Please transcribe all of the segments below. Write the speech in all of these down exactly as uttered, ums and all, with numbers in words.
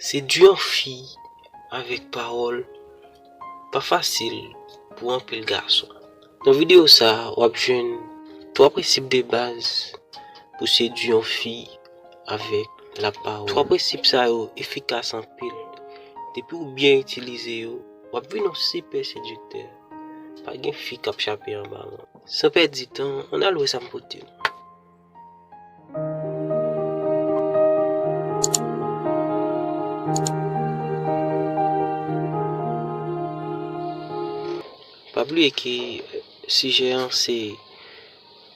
Sedui yon fi avèk pawòl pa fasil pou anpil gason. Nan videyo sa a, w ap jwenn twa prensip de baz pou sedui yon fi avèk lapawòl. Twa prensip sa yo efikas anpil. Depi w byen itilize yo, w ap vin yon sipè sediktè. Pa gen fi k ap chape anba men w. San pèdi tan, ann al wè sa m pote nou. Pa bliye ke sijè an se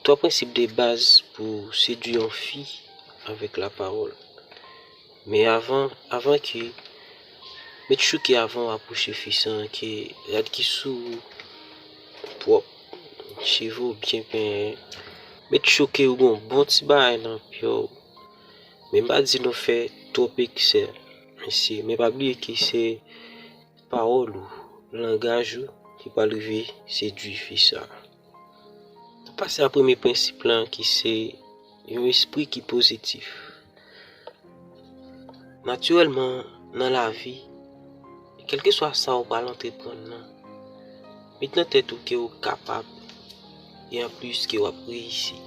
twa prensip de baz pou sedui yon fi avèk lapawòl. Men avan, avan ke, met chouke avan w apwoche fi sa, ke rad ki sou ou pwòp, cheve w byen penyen. Met chouke ou gon bon ti bagay nan pye w. Men m pa di nou fè twòp eksè, mesye, men pa bliye ke se pawòl ou, langaj ou ki pral rive sedui fi sa. N ap pase a premye prensip lan ki se yon espri ki pozitif. Natirèlman, nan lavi, kèlkeswa sa ou pral antreprann nan, met nan tèt ou ke ou kapab e anplis ke w ap reyisi.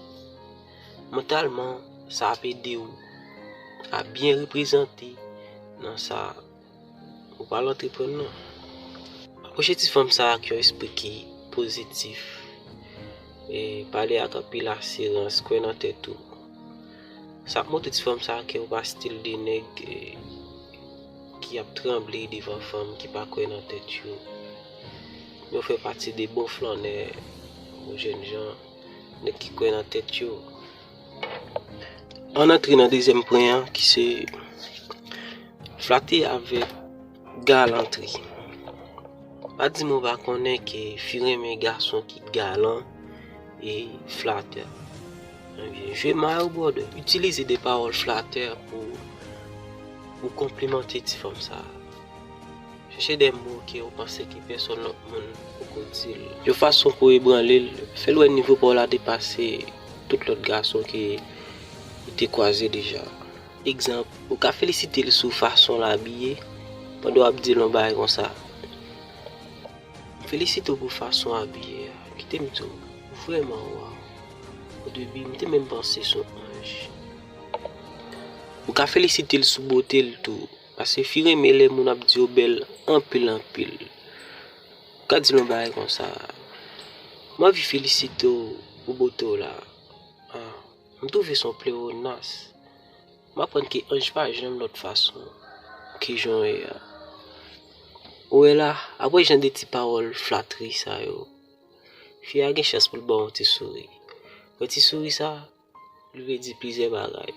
Mantalman, sa ap ede w a byen reprezante nan sa ou pral antreprann nan. Apwoche ti fanm sa ak yon espri ki pozitif. E pale ak anpil asirans, kwè nan tèt ou. Sa ap montre ti fanm sa ke ou pa stil de nèg, e, ki ap tranble devan fanm ki pa kwè nan tèt yo. Yo fè pati de bon flannè, bon jènjan, nèg ki kwè nan tèt yo. Ann antre nan dezyèm pwen an ki se flate avèk galantri. Pa di m ou pa konnen ke fi renmen gason ki galan e flatè. Ebyen, jwe may ou, brother. Itilize de pawòl flatè pou ou konplimante ti fanm sa a. Chèche de mo ke ou panse ke pèsòn lòt moun poko di l. Yon fason pou ebranle l, fè l wè nivo pa w la depase tout lòt gason ke ou te kwaze deja. Egzanp, ou ka felisite l sou fason l abiye, pandan w ap di l yon bagay konsa. M felisite w pou fason w abiye a. Kite m di w, ou vrèman waw. O debi, m te menm panse se yon anj. Ou ka felisite l sou bote l tou, paske fi renmen lè moun ap di yo bèl anpil, anpil. Ou ka di l yon bagay konsa, m anvi felisite w pou bote w la. Ah, m twouve se yon plewonas. M aprann ke anj pa janm lòt fason ke jan w ye a. Ou wè la, apre jan de ti pawòl flatri sa yo, fi a gen chans pou l ba w yon ti souri. Wè ti souri sa, li vle di plizyè bagay.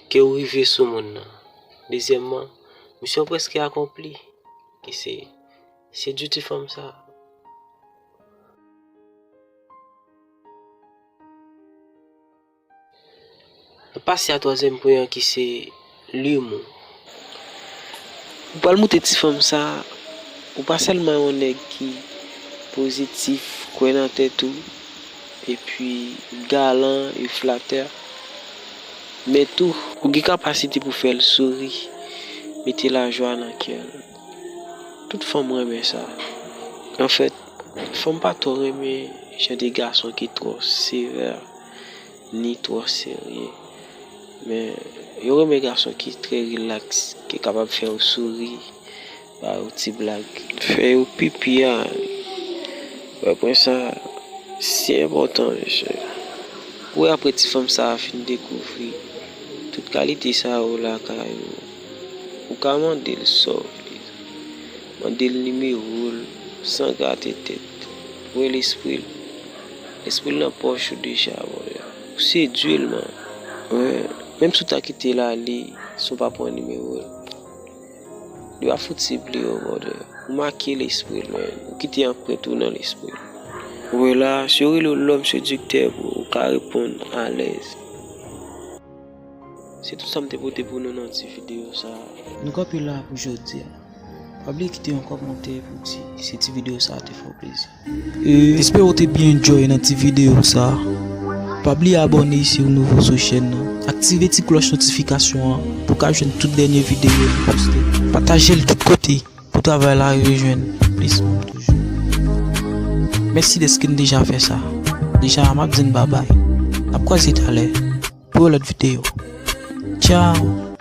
Ke ou rive sou moun nan. Dezyèmman, misyon prèske akonpli. Ki se, sedui ti fanm sa. N ap pase a twazyèm pwen an ki se limou. Ou pral moutre ti fanm sa, ou pa sèlman yon nèg ki pozitif, kwè nan tèt ou, epi galan e flatè, men tou, ou gen kapasite pou fè l souri, mete lajwa nan kè l. Tout fanm renmen sa. Anfèt, fanm pa twò renmen jan de gason ki twò sevè, ni twò serye. Men, yo renmen gason ki trè rilaks, ki kapab fè yo souri, ba yo ti blag, fè yo pipi a. Wè pwen sa, si enpòtan, mesye. Ou wè apre ti fanm sa a fin dekouvri tout kalite sa yo lakay ou, ou ka mande l sa w vle. Mande l nimewo l san grate tèt. Wè lespri l. Lespri l nan pòch ou deja, brother. Ou sedui l, man. Wè, menm si w ta kite l ale, si w pa pran nimewo l, li pa fouti bliye w, brother. Ou make lespri l, man. Ou kite anprent ou nan lespri l. Wè la, si yo rele w lòm sediktè, bro, ou ka reponn alèz. Se tout sa m te pote pou nou nan ti videyo sa a. Nou kanpe la pou jodi a. Pa bliye kite yon kòmantè pou di si ti videyo sa a te fè w plezi. E espere w te byen enjoy nan ti videyo sa a. Pa bliye abòne si w nouvo sou chèn nan. Aktive ti klòch notifikasyon an pou w ka jwenn tout dènye videyo nou poste. Pataje l tout kote pou travay la rive jwenn plis moun toujou. Mèsi dèske n deja fè sa. Deja, m ap di n babay. N ap kwaze talè pou yon lòt videyo. Tchao!